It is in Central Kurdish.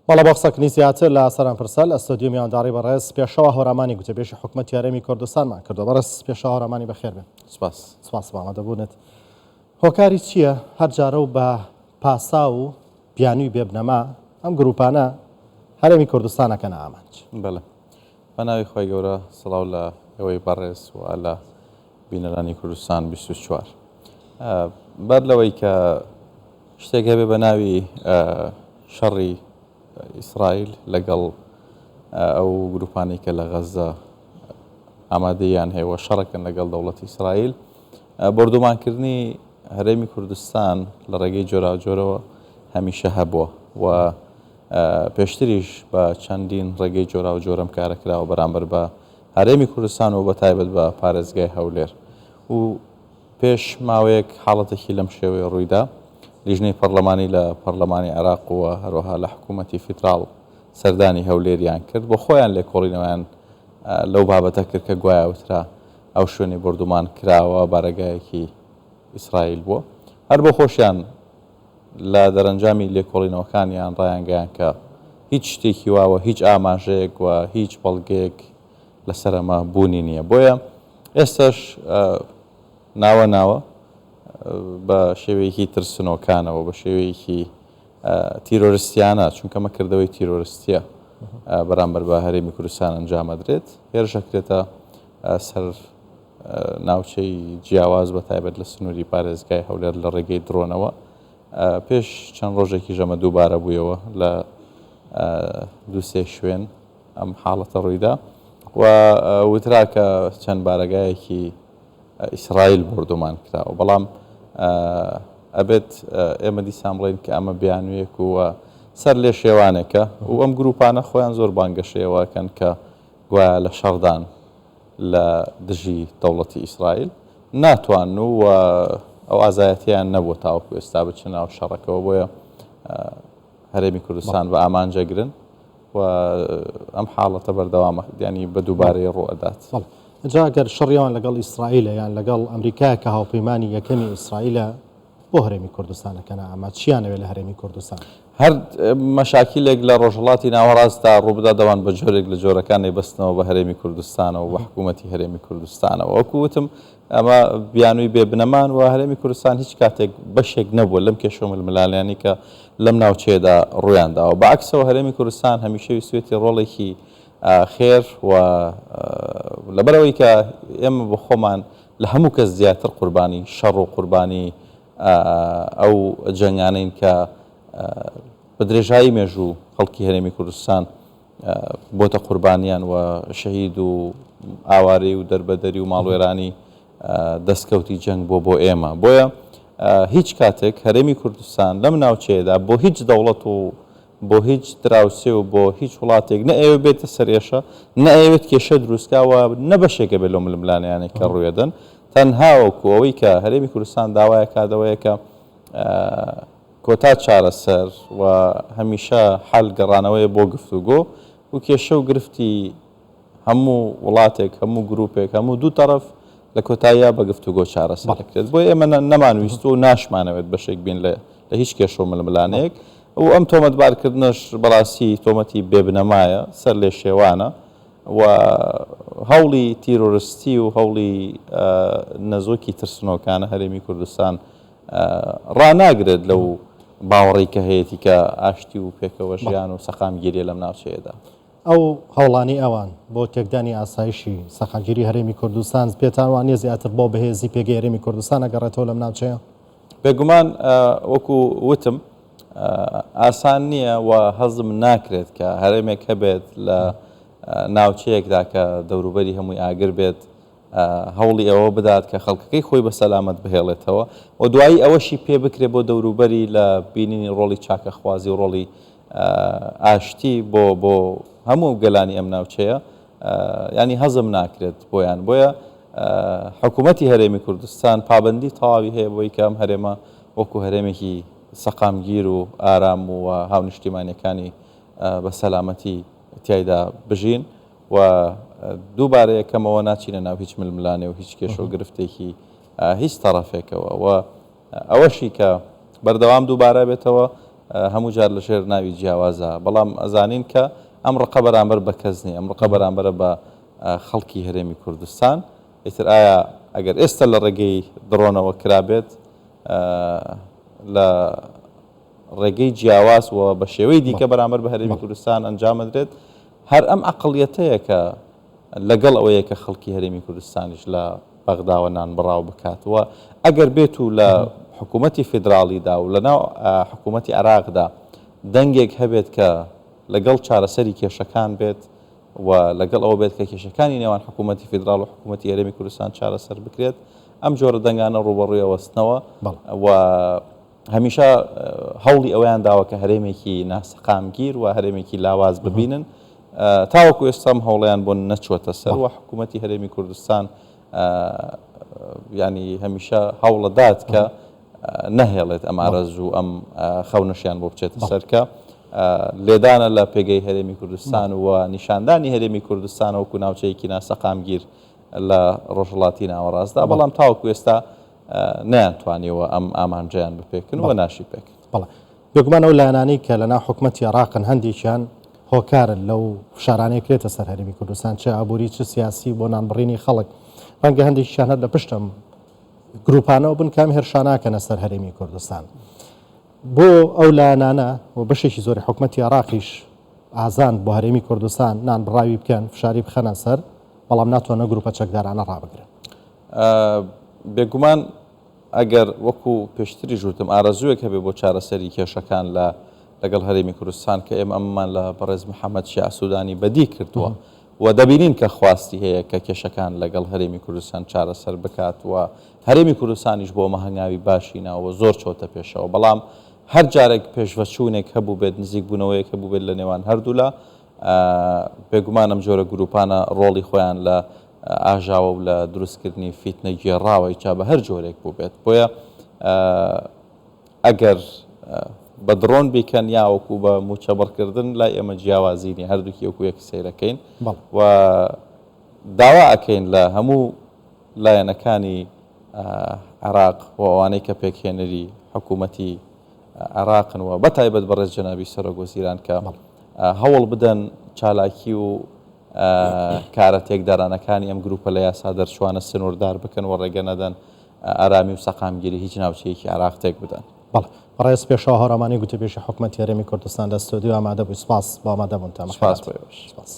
بەڵێ بۆ قسەکردنی زیاتر لە سەر ئەم پرسە لە ستۆدیۆ میوانداری بەڕێز پێشەوا هۆرامانی گوتەبێژی حکومەتی هەرێمی کوردستانمان کردووە. بەڕێز پێشەوا هۆرامانی بەخێر بێن. سپاس. سپاس بۆ ئامادەبوونت. هۆکاری چییە هەر جارە و بە پاساو و بیانووی بێبنەما ئەم گرووپانە هەرێمی کوردستان ئەکەنە ئامانج؟ بەڵێ. بە ناوی خوای گەورە سڵاو لە ئێوەی بەڕێز و لە بینەرانی کوردستان 24. بەر لەوەی کە شتێک هەبێ بە ناوی شەڕی ئیسرائیل لەگەڵ ئەو گروپانەی کە لە غەزە ئامادەیان هەیە و شەڕەکەن لەگەڵ دەوڵەتی ئیسرائیل، بۆردومانکردنی هەرێمی کوردستان لە ڕێگەی جۆراوجۆرەوە هەمیشە هەبووە و پێشتریش بە چەندین ڕێگەی جۆراوجۆر ئەم کارە کراوە بەرامبەر بە هەرێمی کوردستان و بە تایبەت بە پارێزگای هەولێر و پێش ماوەیەک حاڵەتێکی لەم شێوەیە ڕوویدا، لیژنەی پەڕلەمانی لە پەڕلەمانی عێراق و هەروەها لە حکوومەتی فیدراڵ سەردانی هەولێریان کرد، بۆ خۆیان لێکۆڵینەوەیان لەو بابەتە کرد کە گوایە وترا ئەو شوێنەی بۆردومان کراوە بارەگایەکی ئیسرائیل بووە. هەر بۆ خۆشیان لە دەرەنجامی لێکۆڵینەوەکانیان ڕایانگەیاند کە هیچ شتێکی وا و هیچ ئاماژەیەک و هیچ بەڵگەیەک لەسەر ئەمە بوونی نییە. بۆیە ئێستاش ناوە ناوە بە شێوەیەکی ترسنۆکانەوە، بە شێوەیەکی تیرۆرستیانە، چونکە ئەمە کردەوەی تیرۆرستیە بەرامبەر بە هەرێمی کوردستان ئەنجام ئەدرێت، هێرش ئەکرێتە سەر ناوچەی جیاواز بە تایبەت لە سنووری پارێزگای هەولێر لە ڕێگەی درۆنەوە. پێش چەند ڕۆژێکیش ئەمە دووبارە بوویەوە لە دوو سێ شوێن ئەم حاڵەتە ڕوویدا و وترا کە چەند بارەگایەکی ئیسرائیل بۆردومان کراوە، بەڵام ئەبێت ئێمە دیسان بڵێین کە ئەمە بیانوویەک و سەر لێ شێوانێکە و ئەم گروپانە خۆیان زۆر بانگەشەیەوەکەن کە گوایە لە شەڕدان لە دژی دەوڵەتی ئیسرائیل ناتوان و ئەو ئازایەتیان نەبووە تاوەکو ئێستا بچنە ناو شەڕەکەوە، بۆیە هەرێمی کوردستان بە ئامانج ئەگرن و ئەم حاڵەتە بەردەوامە، یانی بە دووبارەی ڕوو ئەدات. بەڵێ. جا گەر شەڕی ئەوان لەگەڵ ئیسرائیلە یان لەگەڵ ئەمریکایە کە هاوپەیمانی یەکەمی ئیسرائیلە، بۆ هەرێمی کوردستان ئەکەنە ئامانج؟ چیان ئەوێ لە هەرێمی کوردستان؟ هەر مەشاکیلێک لە ڕۆژهەڵاتی ناوەڕاستدا ڕووبدات ئەوان بە جۆرێک لە جۆرەکان ئەیبەستنەوە بە هەرێمی کوردستانەوە و بە حکوومەتی هەرێمی کوردستانەوە. وەکوو وتم ئەمە بیانووی بێ بنەمان و هەرێمی کوردستان هیچ کاتێک بەشێک نەبووە لەم کێشە و ململانێیانەی کە لەم ناوچەیەدا ڕوویان داوە. بە عەکسەوە هەرێمی کوردستان هەمیشە ویستویەتی ڕۆڵێکی خێر و لەبەرئەوەی کە ئێمە بۆ خۆمان لە هەموو کەس زیاتر قوربانی شەڕ و قوربانی ئەو جەنگانەین کە بە درێژایی مێژوو خەڵکی هەرێمی کوردستان بۆتە قوربانیان و شەهید و ئاوارەی و دەربەدەری و ماڵوێرانی دەستکەوتی جەنگ بۆ بۆ ئێمە. بۆیە هیچ کاتێک هەرێمی کوردستان لەم ناوچەیەدا بۆ هیچ دەوڵەت و بۆ هیچ دراوسێ و بۆ هیچ وڵاتێک نە ئەیەوێت بێتە سەرئێشە، نە ئەیەوێت کێشە دروستکا و نە بەشێکە بێت لەو ململانێیانەی کە ڕوویەدەن. تەنها وەکو ئەوەی کە هەرێمی کوردستان داوایەکات ئەوەیە کە کۆتا چارەسەر و هەمیشە حەل گەڕانەوەیە بۆ گفتوگۆ و کێشە و گرفتی هەموو وڵاتێک، هەموو گروپێک، هەموو دوو تەڕەف لە کۆتاییا بە گفتوگۆ چارەسەر دەکرێت. بۆیە ئێمە نەمانویستووە و ناشمانەوێت بەشێک بین لە هیچ کێشە و ململانێیەک و ئەم تۆمەتبارکردنەش بەڕاستی تۆمەتی بێبنەمایە، سەرلێشێوانە و هەوڵی تیرۆرستی و هەوڵی نەزۆکی ترسنۆکانە هەرێمی کوردستان ڕاناگرێت لەو باوەڕەی کە هەیەتی کە ئاشتی و پێکەوە ژیان و سەقامگیریە لەم ناوچەیەدا. ئەو هەوڵانەی ئەوان بۆ تێکدانی ئاسایشی سەقامگیری هەرێمی کوردستان پێتان وانیە زیاتر بۆ بەهێزی پێگەی هەرێمی کوردستان ئەگەڕێتەوە لەم ناوچەیە؟ بێگومان وەکو وتم ئاسان نییە و هەزم ناکرێت کە هەرێمێک هەبێت لە ناوچەیەکدا کە دەوروبەری هەمووی ئاگر بێت هەوڵی ئەوە بدات کە خەڵکەکەی خۆی بە سەلامەت بهێڵێتەوە و دوایی ئەوەشی پێ بکرێت بۆ دەوروبەری لە بینینی ڕۆڵی چاکەخوازی و ڕۆڵی ئاشتی بۆ بۆ هەموو گەلانی ئەم ناوچەیە ینی هەزم ناکرێت بۆیان بۆیە حکوومەتی هەرێمی کوردستان پابندی تەواوی هەیە بۆی کە ئەم هەرێمە وەکو هەرێمێکی سەقامگیر و ئارام و هاونیشتیمانەکانی بە سەلامەتی تیایدا بژین و دووبارە یەکەمەوە ناچینە ناو هیچ ململانێ و هیچ کێشە و گرفتێکی هیچ تەڕەفێکەوە و ئەوەشی کە بەردەوام دووبارە بێتەوە هەموو جار لەژێر ناوی جیاوازە، بەڵام ئەزانین کە ئەم ڕقە بەرامبەر بە کەس نییە، ئەم ڕقە بەرامبەرە بە خەڵکی هەرێمی کوردستان. ئیتر ئایا ئەگەر ئێستا لە ڕێگەی دڕۆنەوە کرابێت لە ڕێگەی جیاواز و بە شێوەی دیکە بەرامبەر بە هەرێمی کوردستان ئەنجام ئەدرێت، هەر ئەم عەقڵیەتەیە کە لەگەڵ ئەوەیە کە خەڵکی هەرێمی کوردستانیش لە بەغداوە نانبڕاو بکات و ئەگەر بێت و لە حکوومەتی فیدراڵیدا و لەناو حکوومەتی عێراقدا دەنگێک هەبێت کە لەگەڵ چارەسەری کێشەکان بێت و لەگەڵ ئەوە بێت کە کێشەکانی نێوان حکوومەتی فیدراڵ و حکوومەتی هەرێمی کوردستان چارەسەر بکرێت، ئەم جۆرە دەنگانە ڕووبەڕووی ئەوەستنەوە و هەمیشە هەوڵی ئەوەیان داوە کە هەرێمێکی ناسەقامگیر و هەرێمێکی لاواز ببینن تاوەکو ئێستا ئەم هەوڵەیان بۆ نەچووەتە سەر و حکوومەتی هەرێمی کوردستان ینی هەمیشە هەوڵەدات کە نەهێڵێت ئەم ئارەزوو ئەم خەونەشیان بۆ بچێتە سەر کە لێدانە لە پێگەی هەرێمی کوردستان و نیشاندانی هەرێمی کوردستان وەکو ناوچەیەکی ناسەقامگیر لە ڕۆژهەڵاتی ناوەڕاستدا بەڵام تاوەکو ئێستا نەیانتوانیوە ئەم ئامانجەیان بپێکن و ناشی پێکن. بەڵێ بێگومان ئەو لایەنانەی کە لەناو حکومەتی عێراقن هەندێکیان هۆکارن لەو فشارانەی کرێتە سەر هەرێمی کوردستان چ ئابووری چ سیاسی بۆ نانبڕینی خەڵک ڕەنگە هەندێکیان هەر لە پشت ئەم گروپانەوە بن کام هێرشاناکەنە سەر هەرێمی کوردستان بۆ ئەو لایەنانە و بەشێکی زۆری حکومەتی عێراقیش ئازان بۆ هەرێمی کوردستان نان بڕاوی بکەن فشاری بخەنە سەر بەڵام ناتوانن گروپە چەکدارانە ڕابگرن. بێگومان ئەگەر وەکو پێشتریش وتم ئارەزووێک هەبێ بۆ چارەسەری کێشەکان لە لەگەڵ هەرێمی کوردستان کە ئێمە ئەمەمان لە بەڕێز محەممەد شیاع سوودانی بەدی کردووە و دەبینین کە خواستی هەیە کە کێشەکان لەگەڵ هەرێمی کوردستان چارەسەر بکات و هەرێمی کوردستانیش بۆ ئەمە هەنگاوی باشی ناوە زۆر چۆتە پێشەوە بەڵام هەر جارێک پێشڤەچوونێک هەبووبێت نزیکبوونەوەیەک هەبووبێت لە نێوان هەردوولا بێگومان ئەم جۆرە گروپانە ڕۆڵی خۆیان لە ئاژاوە و لە دروستکردنی فیتنە گێڕاوە جا بە هەر جۆرێک بووبێت بۆیە ئەگەر بە دڕۆن بیکەن یا وەکو بە موچە بڕکردن لای ئێمە جیاوازی نیە هەردووکی وەکو یەک سەیرەکەین و داوا ئەکەین لە هەموو لایەنەکانی عێراق و ئەوانەی کە پێکهێنەری حکوومەتی عێراقن و بە تایبەت بەڕێز جەنابی سەرۆک وەزیران کە هەوڵ بدەن چالاکی و کارە تێکدەرانەکانی ئەم گروپە لە یاسا دەرچووانە سنووردار بکەن و ڕێگە نەدەن ئارامی و سەقامگیری هیچ ناوچەیەکی عێراق تێک بدەن. بەڵێ. بەڕێز پێشەوا هەورامانی گوتەبێژی حکومەتی هەرێمی کوردستان لە ستۆدیۆ ئامادە بووی. سپاس بۆ ئامادەبوونتان. سپاس بۆ ئێوەش. سپاس.